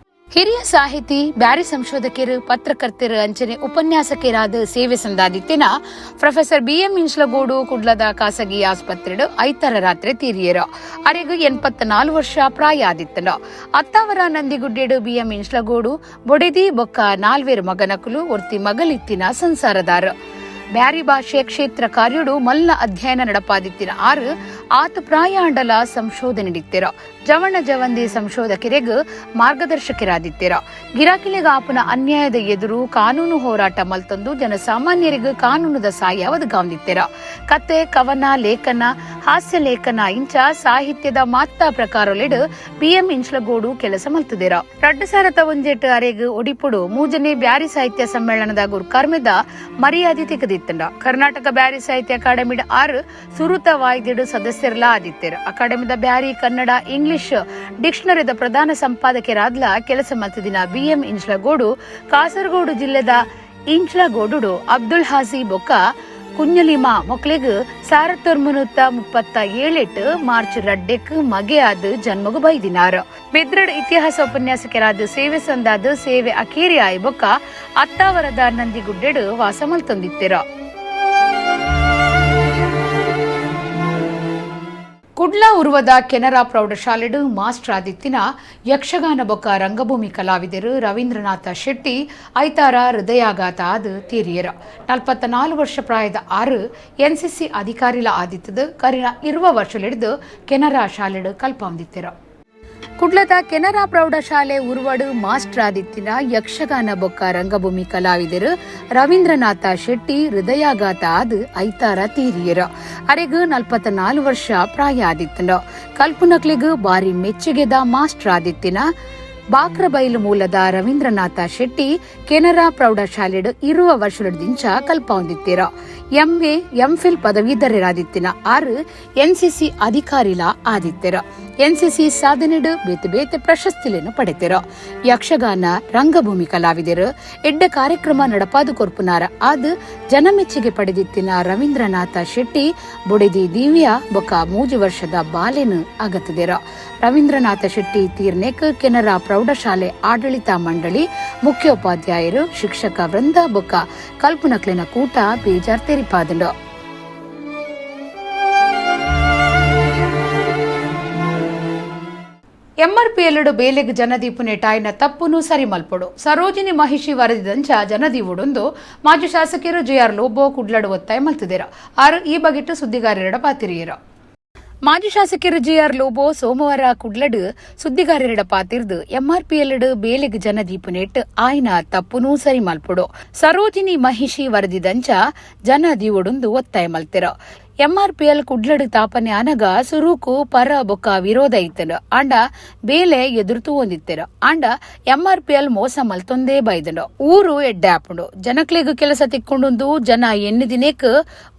ಹಿರಿಯ ಸಾಹಿತಿ, ಬ್ಯಾರಿ ಸಂಶೋಧಕರು, ಪತ್ರಕರ್ತರು, ಅಂಚನೆ ಉಪನ್ಯಾಸಕರಾದ ಸೇವೆ ಸಂದಾದಿತ್ತಿನ professor B M Inchalagodu ಕುಡ್ಲದ ಖಾಸಗಿ ಆಸ್ಪತ್ರೆಡು ಐತರ ರಾತ್ರಿ ತೀರಿಯರು. ಅರೆಗು 84 ವರ್ಷ ಪ್ರಾಯ ಆದಿತ್ತನ. ಅತ್ತಾವರ ನಂದಿಗುಡ್ಡೆಡು ಬಿ ಎಂ ಇಂಚಲಗೋಡು ಬೊಡೆದಿ ಬೊಕ್ಕ ನಾಲ್ವೇರು ಮಗನಕುಲು ಒರ್ತಿ ಮಗಲಿತ್ತಿನ ಸಂಸಾರದಾರ. ಬ್ಯಾರಿ ಭಾಷೆ ಕ್ಷೇತ್ರ ಕಾರ್ಯಡು ಮಲ್ಲ ಅಧ್ಯಯನ ನಡಪಾದಿತ್ತಿನ ಆರು ಆತ ಪ್ರಾಯಾಂಡಲ ಸಂಶೋಧನೆ ನಡೀತಿರ. ಜವಣ ಜವಂದಿ ಸಂಶೋಧಕರಿಗ ಮಾರ್ಗದರ್ಶಕರಾದಿತ್ತಿರ. ಗಿರಾಕಿಲಿಗ ಆಪನ ಅನ್ಯಾಯದ ಎದುರು ಕಾನೂನು ಹೋರಾಟ ಮಲ್ತಂದು ಜನಸಾಮಾನ್ಯರಿಗ ಕಾನೂನುದ ಸಾಯ ಒದಗಾವಂದಿತ್ತಿರ. ಕತೆ, ಕವನ, ಲೇಖನ, ಹಾಸ್ಯ ಲೇಖನ ಇಂಚ ಸಾಹಿತ್ಯದ ಮಾತಾ ಪ್ರಕಾರೊಲೆಡು ಬಿ ಎಂ ಇಂಚ್ಲಗೋಡು ಕೆಲಸ ಮಲ್ತದಿರ. 2001 ಅರೆಗ್ ಒಡಿಪುಡು ಮೂಜನೆ ಬ್ಯಾರಿ ಸಾಹಿತ್ಯ ಸಮ್ಮೇಳನದ ಗುರ್ಕಾರ್ಮೆದ ಮರ್ಯಾದೆ ತಿಕ್ಕದಿತ್ತಂಡ. ಕರ್ನಾಟಕ ಬ್ಯಾರಿ ಸಾಹಿತ್ಯ ಅಕಾಡೆಮಿಡ್ ಆರು ಸುರುತ ವಾಯ್ದಿಡು ಸದಸ್ಯರ್ಲ ಆದಿತ್ಯರು. ಅಕಾಡೆಮಿದ ಬ್ಯಾರಿ ಕನ್ನಡ ಇಂಗ್ಲಿಷ್ ಡಿಕ್ಷನರಿದ ಪ್ರಧಾನ ಸಂಪಾದಕರಾದ್ಲ ಕೆಲಸ ಮಲ್ತದಿನ ಬಿ ಎಂ ಇಂಚ್ಲಗೋಡು ಕಾಸರಗೋಡು ಜಿಲ್ಲೆದ ಇಂಚ್ಲಗೋಡು ಅಬ್ದುಲ್ ಹಾಸಿ ಬೊಕ್ಕ ಕುഞ്ഞലിಮಾ ಮೊಕ್ಲೆಗ್ 1937 ಮಾರ್ಚ್ 2 ಮಗೆ ಆದ ಜನ್ಮಗು ಬೈದಿನಾರ್. ಬೆದ್ರಡ್ ಇತಿಹಾಸ ಉಪನ್ಯಾಸಕರಾದ ಸೇವೆ ಸಂದಾದ ಸೇವೆ ಅಖೇರಿ ಆಯ್ ಬೊಕ್ಕ ಅತ್ತಾವರದ ನಂದಿಗುಡ್ಡೆಡು ವಾಸ ಮಲ್ತೊಂದಿತ್ತಿರ. ಕುಡ್ಲ ಉರ್ವದ ಕೆನರಾ ಪ್ರೌಢಶಾಲೆಡು ಮಾಸ್ಟರ್ ಆದಿತ್ತಿನ ಯಕ್ಷಗಾನ ಬೊಕ್ಕ ರಂಗಭೂಮಿ ಕಲಾವಿದರು ರವೀಂದ್ರನಾಥ ಶೆಟ್ಟಿ ಐತಾರ ಹೃದಯಾಘಾತ ಆದ ತೀರಿಯರ. 44 ವರ್ಷ ಪ್ರಾಯದ ಆರು ಎನ್ಸಿಸಿ ಅಧಿಕಾರಿಲ ಆದಿತ್ತದ ಕರಿನ 20 ವರ್ಷಲಿಡಿದು ಕೆನರಾ ಶಾಲೆಡು ಕಲ್ಪಂದಿತ್ತಿರ. ಕುಡ್ಲದ ಕೆನರಾ ಪ್ರೌಢಶಾಲೆ ಉರ್ವಡು ಮಾಸ್ಟರ್ ಆದಿತ್ತಿನ ಯಕ್ಷಗಾನ ಬೊಕ್ಕ ರಂಗಭೂಮಿ ಕಲಾವಿದರು ರವೀಂದ್ರನಾಥ ಶೆಟ್ಟಿ ಹೃದಯಾಘಾತ ಆದ ಐತಾರ ತೀರಿಯರ. ಅರೆಗು 44 ವರ್ಷ ಪ್ರಾಯ ಆದಿತ್ತನ. ಕಲ್ಪುನಕ್ಲಿಗು ಬಾರಿ ಮೆಚ್ಚುಗೆದ ಮಾಸ್ಟರ್ ಆದಿತ್ತಿನ ಬಾಕ್ರಬೈಲು ಮೂಲದ ರವೀಂದ್ರನಾಥ ಶೆಟ್ಟಿ ಕೆನರಾ ಪ್ರೌಢಶಾಲೆಡು 20 ವರ್ಷದಿಂಚ ಕಲ್ಪ ಹೊಂದಿತ್ತೀರ. MA MPhil ಪದವೀಧರರಾದಿತ್ತಿನ ಆರು ಎನ್ಸಿಸಿ ಅಧಿಕಾರಿಲ ಆದಿತ್ಯರ. ಎನ್ಸಿಸಿ ಸಾಧನೆಡು ಬೇತೆ ಬೇತೆ ಪ್ರಶಸ್ತಿಗಳನ್ನು ಪಡೆತಿರ. ಯಕ್ಷಗಾನ ರಂಗಭೂಮಿ ಕಲಾವಿದರು ಎಡ್ಡ ಕಾರ್ಯಕ್ರಮ ನಡಪಾದು ಕೊರ್ಪುನಾರ ಆದ ಜನಮೆಚ್ಚುಗೆ ಪಡೆದಿತ್ತಿನ ರವೀಂದ್ರನಾಥ ಶೆಟ್ಟಿ ಬುಡೆದಿ ದಿವ್ಯಾ ಬೊಕ್ಕ 3 ವರ್ಷದ ಬಾಲೆನು ಅಗತ್ತದಿರ. ರವೀಂದ್ರನಾಥ ಶೆಟ್ಟಿ ತೀರ್ನೆಕ್ ಕೆನರಾ ಪ್ರೌಢಶಾಲೆ ಆಡಳಿತ ಮಂಡಳಿ, ಮುಖ್ಯೋಪಾಧ್ಯಾಯರು, ಶಿಕ್ಷಕ ವೃಂದ ಬೊಕ್ಕ ಕಲ್ಪುನಕ್ಲಿನ ಕೂಟ ಬೇಜಾರ್ ತೆರಿಪಾದಂಡು. ಎಂಆರ್ಪಿಎಲ್ ಬೇಲೆಗ್ ಜನದೀಪು ನೆಟಾಯಿನ ತಪ್ಪುನು ಸರಿ ಮಲ್ಪೊಡು. ಸರೋಜಿನಿ ಮಹಿಷಿ ವರದಿದಂಚ ಜನದೀವುಡೊಂದು ಮಾಜಿ ಶಾಸಕರು ಜೆಆರ್ ಲೋಬೋ ಕುಡ್ಲಡು ಒತ್ತಾಯ ಮಲ್ತಿದ್ದೀರ. ಆರು ಈ ಬಗೆಟ್ ಸುದ್ದಿಗಾರರ ಪಾತಿರಿಯರು. ಮಾಜಿ ಶಾಸಕರು ಜೆಆರ್ ಲೋಬೋ ಸೋಮವಾರ ಕುಡ್ಲಡು ಸುದ್ದಿಗಾರರ ಪಾತಿರ್ದು ಎಂಆರ್ಪಿಎಲ್ ಬೇಲೆಗ್ ಜನದೀಪು ನೆಟ್ ಆಯ್ನ ತಪ್ಪುನೂ ಸರಿ ಮಲ್ಪೊಡು, ಸರೋಜಿನಿ ಮಹಿಷಿ ವರದಿದಂಚ ಜನ ದೀವೊಡೊಂದು ಒತ್ತಾಯ ಮಲ್ತಿರ. ಎಂಆರ್ಪಿಎಲ್ ಕುಡ್ಲಡು ತಾಪನೆ ಅನಗ ಸುರುಕು ಪರ ಬೊಕ್ಕ ವಿರೋಧ ಇತ್ತನು. ಆಂಡ ಬೇಲೆ ಎದುರುತು ಹೊಂದಿತ್ತೆರ. ಆಂಡ ಎಂಆರ್ಪಿಎಲ್ ಮೋಸ ಮಲ್ತೊಂದೇ ಬೈದನು. ಊರು ಎಡ್ಡೆ ಆಪುಂಡು, ಜನಕ್ಲೆಗ್ ಕೆಲಸ ತಿಕ್ಕೊಂಡುಂದು ಜನ ಎಣ್ಣೆ ದಿನೇಕ್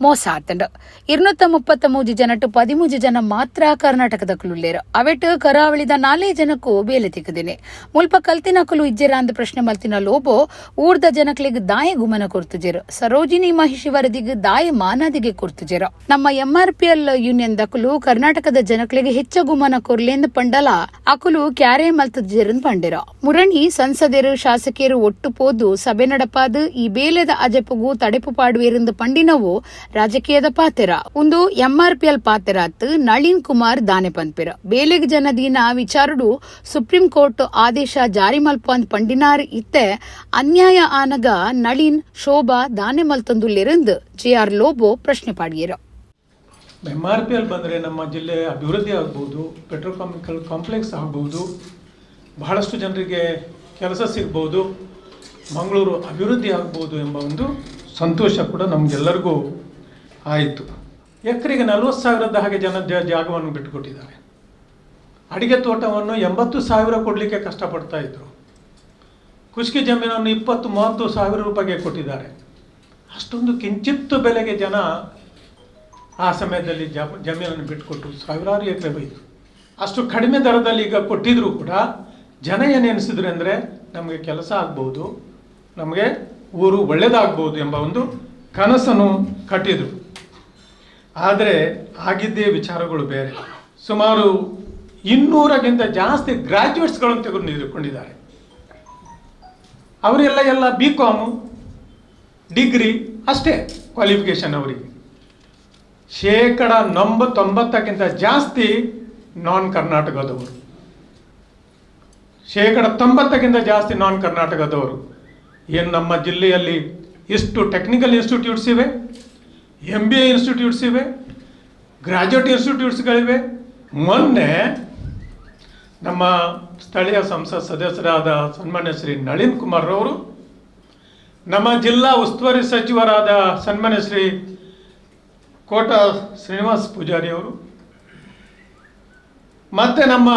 ಮೋಸ ಆತಂಡು. 233 ಜನಟ್ಟು 13 ಜನ ಮಾತ್ರ ಕರ್ನಾಟಕದ ಕುಲುಲ್ಲೇರು. ಅವೆಟ್ ಕರಾವಳಿದ 4 ಜನಕ್ಕೂ ಬೇಲೆ ತಿಕ್ಕದಿನಿ. ಮುಲ್ಪ ಕಲ್ತಿನಕುಲು ಇಜ್ಜೆರ ಅಂದ್ ಪ್ರಶ್ನೆ ಮಲ್ತಿನ ಲೋಬೋ ಊರ್ದ ಜನಕ್ಲೆಗ್ ದಾಯ ಗುಮನ ಕೊರ್ತುಜೆರು, ಸರೋಜಿನಿ ಮಹಿಷಿ ವರದಿಗ್ ದಾಯ ಮಾನಾದಿಗೆ ಕೊರ್ತುಜೆರು. ನಮ್ಮ ಎಂಆರ್ಪಿಎಲ್ ಯೂನಿಯನ್ ದಕುಲು ಕರ್ನಾಟಕದ ಜನಕ್ಲೆಗ್ ಹೆಚ್ಚ ಗುಮನ ಕೊರ್ಲೇಂದ್ ಪಂಡಲ ಅಕುಲು ಕ್ಯಾರೆ ಮಲ್ತುಜೆರುಂದ್ ಪಂಡೆರ. ಮುರಣಿ ಸಂಸದರು ಶಾಸಕಿಯರು ಒಟ್ಟು ಪೋದು ಸಭೆ ನಡಪಾದು ಈ ಬೇಲೆದ ಅಜಪುಗು ತಡೆಪು ಪಾಡುವೆರೆಂದು ಪಂಡಿನವು ರಾಜಕೀಯದ ಪಾತೆರ. ಒಂದು ಎಂಆರ್ಪಿಎಲ್ ಪಾತೆರಾತ್ ನಳಿನ್ ಕುಮಾರ್ ದಾನೆ ಪನ್ಪೆರ. ಬೇಲೆಗ್ ಜನದೀನ ವಿಚಾರಡು ಸುಪ್ರೀಂ ಕೋರ್ಟ್ ಆದೇಶ ಜಾರಿ ಮಲ್ಪ ಅಂದ್ ಪಂಡಿನಾರ್. ಇತ್ತೆ ಅನ್ಯಾಯ ಆನಗ ನಳಿನ್ ಶೋಭಾ ದಾನೆ ಮಲ್ತೊಂದುಲ್ಲೆರೆಂದು ಜೆಆರ್ ಲೋಬೋ ಪ್ರಶ್ನೆ ಪಾಡಿಯರು. ಎಂಆರ್ಪಿಎಲ್ ಬಂದರೆ ನಮ್ಮ ಜಿಲ್ಲೆ ಅಭಿವೃದ್ಧಿ ಆಗ್ಬೋದು, ಪೆಟ್ರೋಕೆಮಿಕಲ್ ಕಾಂಪ್ಲೆಕ್ಸ್ ಆಗ್ಬೋದು, ಬಹಳಷ್ಟು ಜನರಿಗೆ ಕೆಲಸ ಸಿಗ್ಬೋದು, ಮಂಗಳೂರು ಅಭಿವೃದ್ಧಿ ಆಗ್ಬೋದು ಎಂಬ ಒಂದು ಸಂತೋಷ ಕೂಡ ನಮಗೆಲ್ಲರಿಗೂ ಆಯಿತು. ಎಕರೆಗೆ 40,000ದ ಹಾಗೆ ಜನ ಜಾಗವನ್ನು ಬಿಟ್ಟುಕೊಟ್ಟಿದ್ದಾರೆ. ಅಡಿಕೆ ತೋಟವನ್ನು 80,000 ಕೊಡಲಿಕ್ಕೆ ಕಷ್ಟಪಡ್ತಾ ಇದ್ದರು. ಖುಷ್ಕಿ ಜಮೀನನ್ನು 20-30 ಸಾವಿರ ರೂಪಾಯಿಗೆ ಕೊಟ್ಟಿದ್ದಾರೆ. ಅಷ್ಟೊಂದು ಕಿಂಚಿತ್ತು ಬೆಲೆಗೆ ಜನ ಆ ಸಮಯದಲ್ಲಿ ಜಮೀನನ್ನು ಬಿಟ್ಟುಕೊಟ್ಟು ಸಾವಿರಾರು ಎಕರೆ ಹೋಯಿತು. ಅಷ್ಟು ಕಡಿಮೆ ದರದಲ್ಲಿ ಈಗ ಕೊಟ್ಟಿದ್ರೂ ಕೂಡ ಜನ ಏನು ಎನಿಸಿದ್ರು ಅಂದರೆ ನಮಗೆ ಕೆಲಸ ಆಗ್ಬೋದು, ನಮಗೆ ಊರು ಒಳ್ಳೆಯದಾಗ್ಬೋದು ಎಂಬ ಒಂದು ಕನಸನ್ನು ಕಟ್ಟಿದರು. ಆದರೆ ಆಗಿದ್ದೇ ವಿಚಾರಗಳು ಬೇರೆ. ಸುಮಾರು 200ಕ್ಕಿಂತ ಜಾಸ್ತಿ ಗ್ರ್ಯಾಜುಯೇಟ್ಸ್ಗಳನ್ನು ತೆಗೆದುಕೊಂಡಿದ್ದಾರೆ. ಅವರೆಲ್ಲ ಎಲ್ಲ B com, degree ಅಷ್ಟೇ ಕ್ವಾಲಿಫಿಕೇಷನ್ ಅವರಿಗೆ. 90% ಜಾಸ್ತಿ ನಾನ್ ಕರ್ನಾಟಕದವರು, 90%ಕ್ಕಿಂತ ಜಾಸ್ತಿ ನಾನ್ ಕರ್ನಾಟಕದವರು. ಏನು ನಮ್ಮ ಜಿಲ್ಲೆಯಲ್ಲಿ ಇಷ್ಟು ಟೆಕ್ನಿಕಲ್ ಇನ್ಸ್ಟಿಟ್ಯೂಟ್ಸ್ ಇವೆ, MBA institutes ಇವೆ, ಗ್ರ್ಯಾಜುಯೇಟ್ ಇನ್ಸ್ಟಿಟ್ಯೂಟ್ಸ್ಗಳಿವೆ. ಮೊನ್ನೆ ನಮ್ಮ ಸ್ಥಳೀಯ ಸಂಸತ್ ಸದಸ್ಯರಾದ ಸನ್ಮಾನ್ಯ ಶ್ರೀ ನಳಿನ್ ಕುಮಾರ್ ರವರು, ನಮ್ಮ ಜಿಲ್ಲಾ ಉಸ್ತುವಾರಿ ಸಚಿವರಾದ ಸನ್ಮಾನ್ಯ ಶ್ರೀ ಕೋಟ ಶ್ರೀನಿವಾಸ್ ಪೂಜಾರಿ ಅವರು, ಮತ್ತು ನಮ್ಮ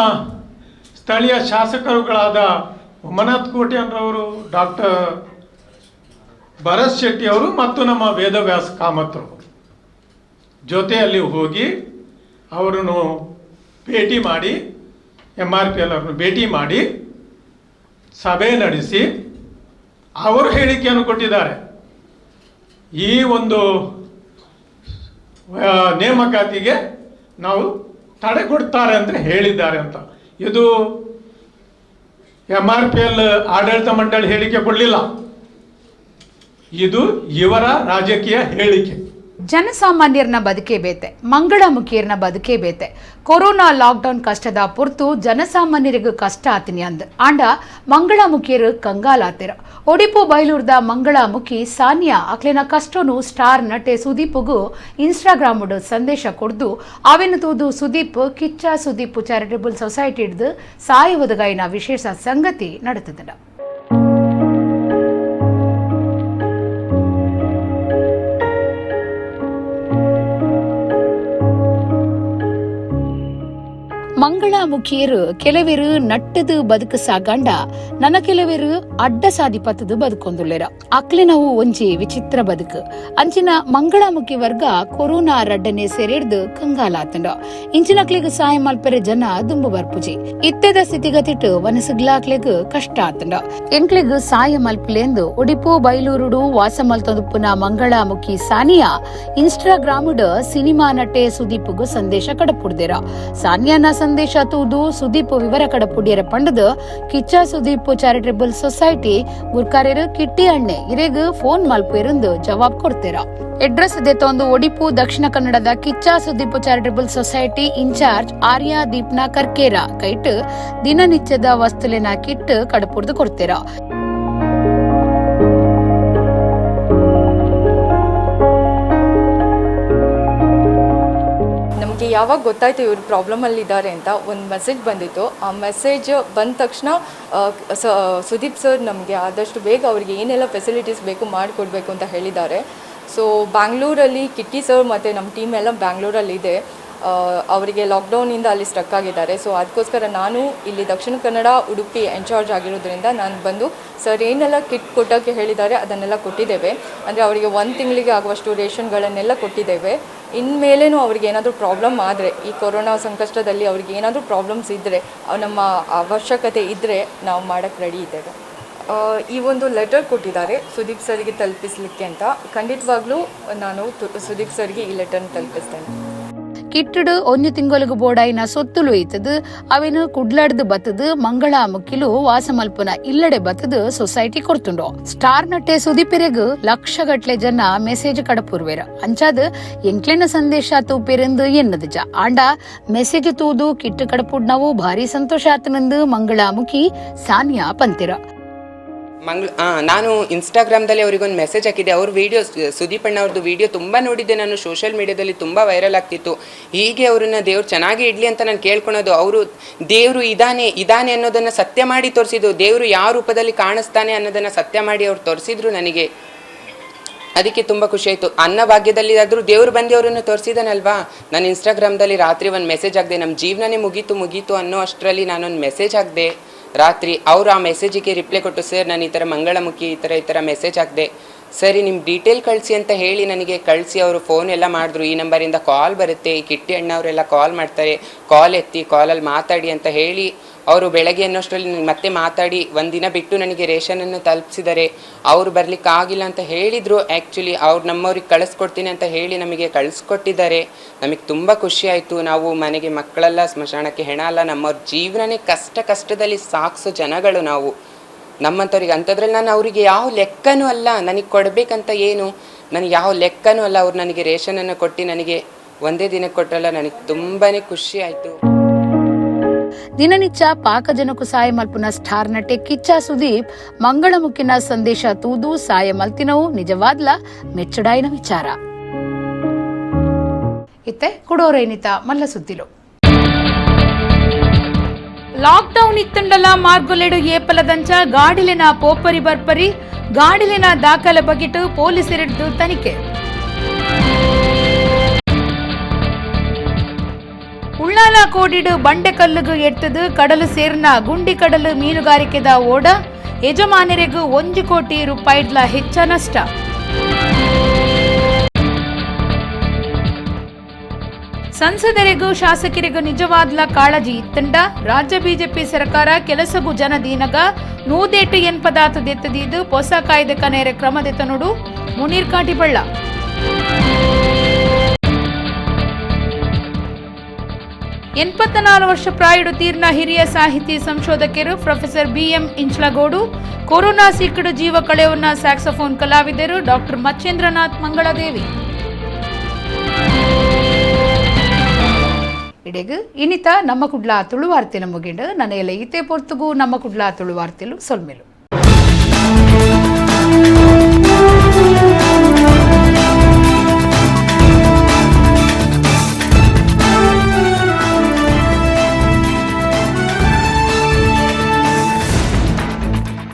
ಸ್ಥಳೀಯ ಶಾಸಕರುಗಳಾದ ಉಮಾನಾಥ್ ಕೋಟ್ಯಾನ್ರವರು, ಡಾಕ್ಟರ್ ಭರತ್ ಶೆಟ್ಟಿ ಅವರು ಮತ್ತು ನಮ್ಮ ವೇದವ್ಯಾಸ್ ಕಾಮತ್ರವರು ಜೊತೆಯಲ್ಲಿ ಹೋಗಿ ಅವರನ್ನು ಭೇಟಿ ಮಾಡಿ, MRPL ಅವರನ್ನು ಭೇಟಿ ಮಾಡಿ ಸಭೆ ನಡೆಸಿ ಅವರು ಹೇಳಿಕೆಯನ್ನು ಕೊಟ್ಟಿದ್ದಾರೆ. ಈ ಒಂದು ನೇಮಕಾತಿಗೆ ನಾವು ತಡೆ ಕೊಡ್ತಾರೆ ಅಂತ ಹೇಳಿದ್ದಾರೆ ಅಂತ. ಇದು MRPL ಆಡಳಿತ ಮಂಡಳಿ ಹೇಳಿಕೆ ಕೊಡಲಿಲ್ಲ, ಇದು ಇವರ ರಾಜಕೀಯ ಹೇಳಿಕೆ. ಜನಸಾಮಾನ್ಯರನ್ನ ಬದುಕೇ ಬೇತೆ, ಮಂಗಳಮುಖಿಯರ್ನ ಬದುಕೇ ಬೇತೆ. ಕೊರೋನಾ ಲಾಕ್ಡೌನ್ ಕಷ್ಟದ ಪೊರ್ತು ಜನಸಾಮಾನ್ಯರಿಗೆ ಕಷ್ಟ ಆತಿನಿ ಅಂದ್ ಆಂಡ ಮಂಗಳಮುಖಿಯರು ಕಂಗಾಲಾತಿರ. ಒಡಿಪು ಬೈಲೂರ್ದ ಮಂಗಳಮುಖಿ ಸಾನಿಯಾ ಅಕ್ಲೆನ ಕಷ್ಟನು ಸ್ಟಾರ್ ನಟೆ ಸುದೀಪ್ಗೂ ಇನ್ಸ್ಟಾಗ್ರಾಮ್ ಸಂದೇಶ ಕೊಡ್ದು ಅವೆನ್ನು ತೂದು ಸುದೀಪ್ ಕಿಚ್ಚ ಸುದೀಪ್ ಚಾರಿಟಬಲ್ ಸೊಸೈಟಿ ಹಿಡ್ದು ಸಾಯುವುದಗಾಯಿನ ವಿಶೇಷ ಸಂಗತಿ ನಡೆತದ. ಮಂಗಳಮುಖಿಯರು ಕೆಲವರು ನಟ್ಟದು ಬದುಕು ಸಾಗಂಡ, ನನ್ನ ಕೆಲವರು ಅಡ್ಡ ಸಾದಿ ಪತ್ತದು ಬದುಕೊಂದುಲ್ಲೆರ. ಅಕ್ಲಿನವು ಒಂಜಿ ವಿಚಿತ್ರ ಬದುಕು. ಅಂಚಿನ ಮಂಗಳಮುಖಿ ವರ್ಗ ಕೊರೋನಾ ರಡ್ಡನೆ ಸೆರೆಡ್ದು ಕಂಗಾಲಾತಂಡ. ಇಂಚಿನಕ್ಲೆಗ್ ಸಾಯ ಮಲ್ಪೆರೆ ಜನ ದುಂಬು ಬರ್ಪುಜಿ. ಇತ್ತೆದ ಸ್ಥಿತಿಗತಿಟ್ಟು ವನಸುಗ್ಲಾಕ್ಲೆಗ್ ಕಷ್ಟ ಆತಂಡ. ಎಂಕ್ಲೆಗ್ ಸಾಯ ಮಲ್ಪುಲೆಂದು ಒಡಿಪು ಬೈಲೂರುಡು ವಾಸ ಮಲ್ತೊಂದುಪ್ಪುನ ಮಂಗಳಮುಖಿ ಸಾನಿಯಾ ಇನ್ಸ್ಟಾಗ್ರಾಮ್ ಸಿನಿಮಾ ನಟೆ ಸುದೀಪ್ಗೂ ಸಂದೇಶ ಕಡಪುಡ್ದಿರ. ಸಾನಿಯಾನ ಸಂದೇಶ ಸಂದೇಶ ತೂದು ಸುದೀಪ್ ವಿವರ ಕಡಪುಡಿಯರ ಪಂಡದು ಕಿಚ್ಚ ಸುದೀಪ್ ಚಾರಿಟಬಲ್ ಸೊಸೈಟಿ ಗುರ್ಕಾರ್ಯರು ಕಿಟ್ಟಿ ಅಣ್ಣೆ ಇರೆಗ್ ಫೋನ್ ಮಲ್ಪುವೆರೆಂದು ಜವಾಬ್ ಕೊಡ್ತೀರ. ಅಡ್ರೆಸ್ ದೆತ್ತೊಂದು ಒಡಿಪು ದಕ್ಷಿಣ ಕನ್ನಡದ Kichcha Sudeep charitable society incharge Arya Deepna Karkera ಕೈಟ್ ದಿನನಿತ್ಯದ ವಸ್ತುಲಿನ ಕಿಟ್ ಕಡಪುರ್ದು ಕೊಡ್ತೀರ. ನಮಗೆ ಯಾವಾಗ ಗೊತ್ತಾಯಿತು ಇವರು ಪ್ರಾಬ್ಲಮಲ್ಲಿದ್ದಾರೆ ಅಂತ ಒಂದು ಮೆಸೇಜ್ ಬಂದಿತ್ತು. ಆ ಮೆಸೇಜ್ ಬಂದ ತಕ್ಷಣ ಸುದೀಪ್ ಸರ್ ನಮಗೆ ಆದಷ್ಟು ಬೇಗ ಅವ್ರಿಗೆ ಏನೆಲ್ಲ ಫೆಸಿಲಿಟೀಸ್ ಬೇಕು ಮಾಡಿಕೊಡ್ಬೇಕು ಅಂತ ಹೇಳಿದ್ದಾರೆ. ಸೊ ಬ್ಯಾಂಗ್ಳೂರಲ್ಲಿ ಕಿಟ್ಟಿ ಸರ್ ಮತ್ತು ನಮ್ಮ ಟೀಮ್ ಎಲ್ಲ ಬ್ಯಾಂಗ್ಳೂರಲ್ಲಿದೆ. ಅವರಿಗೆ ಲಾಕ್ಡೌನಿಂದ ಅಲ್ಲಿ ಸ್ಟಕ್ ಆಗಿದ್ದಾರೆ. ಸೊ ಅದಕ್ಕೋಸ್ಕರ ನಾನು ಇಲ್ಲಿ ದಕ್ಷಿಣ ಕನ್ನಡ ಉಡುಪಿ ಇನ್ಚಾರ್ಜ್ ಆಗಿರೋದ್ರಿಂದ ನಾನು ಬಂದು ಸರ್ ಏನೆಲ್ಲ ಕಿಟ್ ಕೊಟ್ಟೋಕ್ಕೆ ಹೇಳಿದ್ದಾರೆ ಅದನ್ನೆಲ್ಲ ಕೊಟ್ಟಿದ್ದೇವೆ. ಅಂದರೆ ಅವರಿಗೆ ಒಂದು ತಿಂಗಳಿಗೆ ಆಗುವಷ್ಟು ರೇಷನ್ಗಳನ್ನೆಲ್ಲ ಕೊಟ್ಟಿದ್ದೇವೆ. ಇನ್ಮೇಲೇನೂ ಅವ್ರಿಗೆ ಏನಾದರೂ ಪ್ರಾಬ್ಲಮ್ ಆದರೆ, ಈ ಕೊರೋನಾ ಸಂಕಷ್ಟದಲ್ಲಿ ಅವ್ರಿಗೆ ಏನಾದರೂ ಪ್ರಾಬ್ಲಮ್ಸ್ ಇದ್ದರೆ, ನಮ್ಮ ಅವಶ್ಯಕತೆ ಇದ್ದರೆ ನಾವು ಮಾಡೋಕ್ಕೆ ರೆಡಿ ಇದ್ದೇವೆ. ಈ ಒಂದು ಲೆಟರ್ ಕೊಟ್ಟಿದ್ದಾರೆ ಸುದೀಪ್ ಸರ್ಗೆ ತಲುಪಿಸಲಿಕ್ಕೆ ಅಂತ. ಖಂಡಿತವಾಗ್ಲೂ ನಾನು ಸುದೀಪ್ ಸರ್ಗೆ ಈ ಲೆಟರ್ನ ತಲುಪಿಸ್ತೇನೆ. ಕಿಟ್ಟಡು ಒಂಜಿ ತಿಂಗೊಲುಗು ಬೋಡಾಯಿನ ಸೊತ್ತುಲು ಇತ್ತದು ಅವೆನು ಕುಡ್ಲಾಡ್ದು ಬತ್ತದು ಮಂಗಳ ಮುಕ್ಕಿಲು ವಾಸಮಲ್ಪುನ ಇಲ್ಲಡೆ ಬತ್ತದು ಸೊಸೈಟಿ ಕೊಡ್ತುಂಡು. ಸ್ಟಾರ್ ನಟೆ ಸುದೀಪಿರೆಗ್ ಲಕ್ಷಗಟ್ಲೆ ಜನ ಮೆಸೇಜ್ ಕಡಪುರ್ವೇರ. ಅಂಚಾದ್ ಎಂಕ್ಲೆನ ಸಂದೇಶ ತೂಪಿರೆಂದು ಎನ್ನದುಜ. ಆಂಡ ಮೆಸೇಜ್ ತೂದು ಕಿಟ್ಟು ಕಡಪುಡ್ನವು ಭಾರಿ ಸಂತೋಷ ಆತನಂದು ಮಂಗಳಾಮುಖಿ ಸಾನಿಯಾ ಪಂತಿರ. ನಾನು ಇನ್ಸ್ಟಾಗ್ರಾಮ್ದಲ್ಲಿ ಅವರಿಗೊಂದು ಮೆಸೇಜ್ ಹಾಕಿದ್ದೆ. ಅವ್ರ ವೀಡಿಯೋ, ಸುದೀಪ್ ಅಣ್ಣ ಅವ್ರದ್ದು ವೀಡಿಯೋ ತುಂಬ ನೋಡಿದ್ದೆ ನಾನು. ಸೋಷಿಯಲ್ ಮೀಡಿಯಾದಲ್ಲಿ ತುಂಬ ವೈರಲ್ ಆಗ್ತಿತ್ತು. ಹೀಗೆ ಅವರನ್ನ ದೇವ್ರು ಚೆನ್ನಾಗಿ ಇಡಲಿ ಅಂತ ನಾನು ಕೇಳ್ಕೊಳೋದು. ಅವರು ದೇವರು ಇದಾನೆ ಇದಾನೆ ಅನ್ನೋದನ್ನು ಸತ್ಯ ಮಾಡಿ ತೋರಿಸಿದ್ರು. ದೇವರು ಯಾವ ರೂಪದಲ್ಲಿ ಕಾಣಿಸ್ತಾನೆ ಅನ್ನೋದನ್ನು ಸತ್ಯ ಮಾಡಿ ಅವ್ರು ತೋರಿಸಿದ್ರು ನನಗೆ. ಅದಕ್ಕೆ ತುಂಬ ಖುಷಿ ಆಯಿತು. ಅನ್ನ ಭಾಗ್ಯದಲ್ಲಿ ಆದರೂ ದೇವರು ಬಂದು ಅವರನ್ನು ತೋರಿಸಿದಾನಲ್ವಾ. ನಾನು ಇನ್ಸ್ಟಾಗ್ರಾಮ್ದಲ್ಲಿ ರಾತ್ರಿ ಒಂದು ಮೆಸೇಜ್ ಹಾಕಿದೆ. ನಮ್ಮ ಜೀವನನೇ ಮುಗೀತು ಮುಗೀತು ಅನ್ನೋ ಅಷ್ಟರಲ್ಲಿ ನಾನೊಂದು ಮೆಸೇಜ್ ಹಾಕಿದೆ ರಾತ್ರಿ. ಅವರು ಆ ಮೆಸೇಜಿಗೆ ರಿಪ್ಲೈ ಕೊಟ್ಟು, ಸರ್ ನಾನು ಈ ಥರ ಮಂಗಳಮುಖಿ ಈ ಥರ ಈ ಥರ ಮೆಸೇಜ್ ಹಾಕಿದೆ, ಸರಿ ನಿಮ್ಮ ಡೀಟೇಲ್ ಕಳಿಸಿ ಅಂತ ಹೇಳಿ ನನಗೆ ಕಳಿಸಿ ಅವರು ಫೋನ್ ಎಲ್ಲ ಮಾಡಿದ್ರು. ಈ ನಂಬರಿಂದ ಕಾಲ್ ಬರುತ್ತೆ, ಈ ಕಿಟ್ಟಿ ಅಣ್ಣವರೆಲ್ಲ ಕಾಲ್ ಮಾಡ್ತಾರೆ, ಕಾಲ್ ಎತ್ತಿ ಕಾಲಲ್ಲಿ ಮಾತಾಡಿ ಅಂತ ಹೇಳಿ ಅವರು ಬೆಳಗ್ಗೆ ಅನ್ನೋಷ್ಟರಲ್ಲಿ ಮತ್ತೆ ಮಾತಾಡಿ ಒಂದಿನ ಬಿಟ್ಟು ನನಗೆ ರೇಷನನ್ನು ತಲುಪಿಸಿದ್ದಾರೆ. ಅವರು ಬರಲಿಕ್ಕಾಗಿಲ್ಲ ಅಂತ ಹೇಳಿದರು. ಆ್ಯಕ್ಚುಲಿ ಅವ್ರು ನಮ್ಮವ್ರಿಗೆ ಕಳಿಸ್ಕೊಡ್ತೀನಿ ಅಂತ ಹೇಳಿ ನಮಗೆ ಕಳಿಸ್ಕೊಟ್ಟಿದ್ದಾರೆ. ನಮಗೆ ತುಂಬ ಖುಷಿ ಆಯಿತು. ನಾವು ಮನೆಗೆ ಮಕ್ಕಳೆಲ್ಲ, ಸ್ಮಶಾನಕ್ಕೆ ಹೆಣ ಅಲ್ಲ, ನಮ್ಮವ್ರ ಜೀವನನೇ ಕಷ್ಟ ಕಷ್ಟದಲ್ಲಿ ಸಾಗಿಸೋ ಜನಗಳು ನಾವು. ನಮ್ಮಂಥವ್ರಿಗೆ ಅಂಥದ್ರಲ್ಲಿ ನಾನು ಅವರಿಗೆ ಯಾವ ಲೆಕ್ಕನೂ ಅಲ್ಲ, ನನಗೆ ಕೊಡಬೇಕಂತ ಏನು ನನಗೆ ಯಾವ ಲೆಕ್ಕನೂ ಅಲ್ಲ. ಅವ್ರು ನನಗೆ ರೇಷನನ್ನು ಕೊಟ್ಟು ನನಗೆ ಒಂದೇ ದಿನಕ್ಕೆ ಕೊಟ್ಟರಲ್ಲ, ನನಗೆ ತುಂಬಾ ಖುಷಿ ಆಯಿತು. ದಿನನಿತ್ಯ ಪಾಕಜನಕು ಸಾಯ ಮಲ್ಪುನ ಸ್ಟಾರ್ ನಟೆ ಕಿಚ್ಚ ಸುದೀಪ್ ಮಂಗಳಮುಖಿನ ಸಂದೇಶ ತೂದು ಸಾಯ ಮಲ್ತಿನವು ನಿಜವಾದ್ಲ ಮೆಚ್ಚುಡಾಯಿನ ವಿಚಾರ. ಇತ್ತೆ ಕುಡೋರೇನಿತ ಮಲ್ಲ ಸುದ್ದಿಲು. ಲಾಕ್ಡೌನ್ ಇತ್ತಂಡಲ ಮಾರ್ಗೊಲೆಡು ಏಪಲದಂಚ ಗಾಡಿಲಿನ ಪೋಪರಿ ಬರ್ಪರಿ ಗಾಡಿಲಿನ ದಾಖಲೆ ಬಗಿಟ್ಟು ಪೊಲೀಸರಿದ್ದು ತನಿಖೆ. ಉಳ್ಳಾಲ ಕೋಡಿಡು ಬಂಡೆಕಲ್ಲುಗು ಎತ್ತದು ಕಡಲು ಸೇರ್ನ ಗುಂಡಿ ಕಡಲು ಮೀನುಗಾರಿಕೆದ ಓಡ ಯಜಮಾನರಿಗೂ 1 ಕೋಟಿ ರೂಪಾಯಿಡ್ಲ ಹೆಚ್ಚ ನಷ್ಟ. ಸಂಸದರಿಗೂ ಶಾಸಕರಿಗೂ ನಿಜವಾದ್ಲ ಕಾಳಜಿ ಇತ್ತಂಡ ರಾಜ್ಯ ಬಿಜೆಪಿ ಸರ್ಕಾರ ಕೆಲಸಗೂ ಜನದೀನಗ ನೂದೇಟು ಎನ್ಪದಾತು ದೆತ್ತದೀದು ಹೊಸ ಕಾಯ್ದೆ ಕನೇರೆ ಕ್ರಮದೆತ್ತ ನೋಡು ಮುನೀರ್ ಕಾಟಿಬಳ್ಳ. 84 ವರ್ಷ ಪ್ರಾಯುಡು ತೀರ್ನ ಹಿರಿಯ ಸಾಹಿತಿ ಸಂಶೋಧಕರು ಪ್ರೊಫೆಸರ್ ಬಿಎಂ ಇಂಚ್ಲಗೋಡು ಕೊರೋನಾ ಸೀಕಡು ಜೀವ ಕಳೆಯುವನ್ನ ಸ್ಯಾಕ್ಸೋಫೋನ್ ಕಲಾವಿದರು ಡಾಕ್ಟರ್ ಮಚ್ಚೇಂದ್ರನಾಥ್ ಮಂಗಳದೇವಿ. ಇಡೆಗು ಇನಿತ ನಮ್ಮ ಕುಡ್ಲ ತುಳುವಾರ್ತಿನ ಮುಗಿಂಡು ನನಗೆಲ್ಲ ಇತೆ ಪೊರ್ತುಗು ನಮ್ಮ ಕುಡ್ಲ ತುಳುವಾರ್ತಿಲು ಸೊಲ್ಮೆಲು.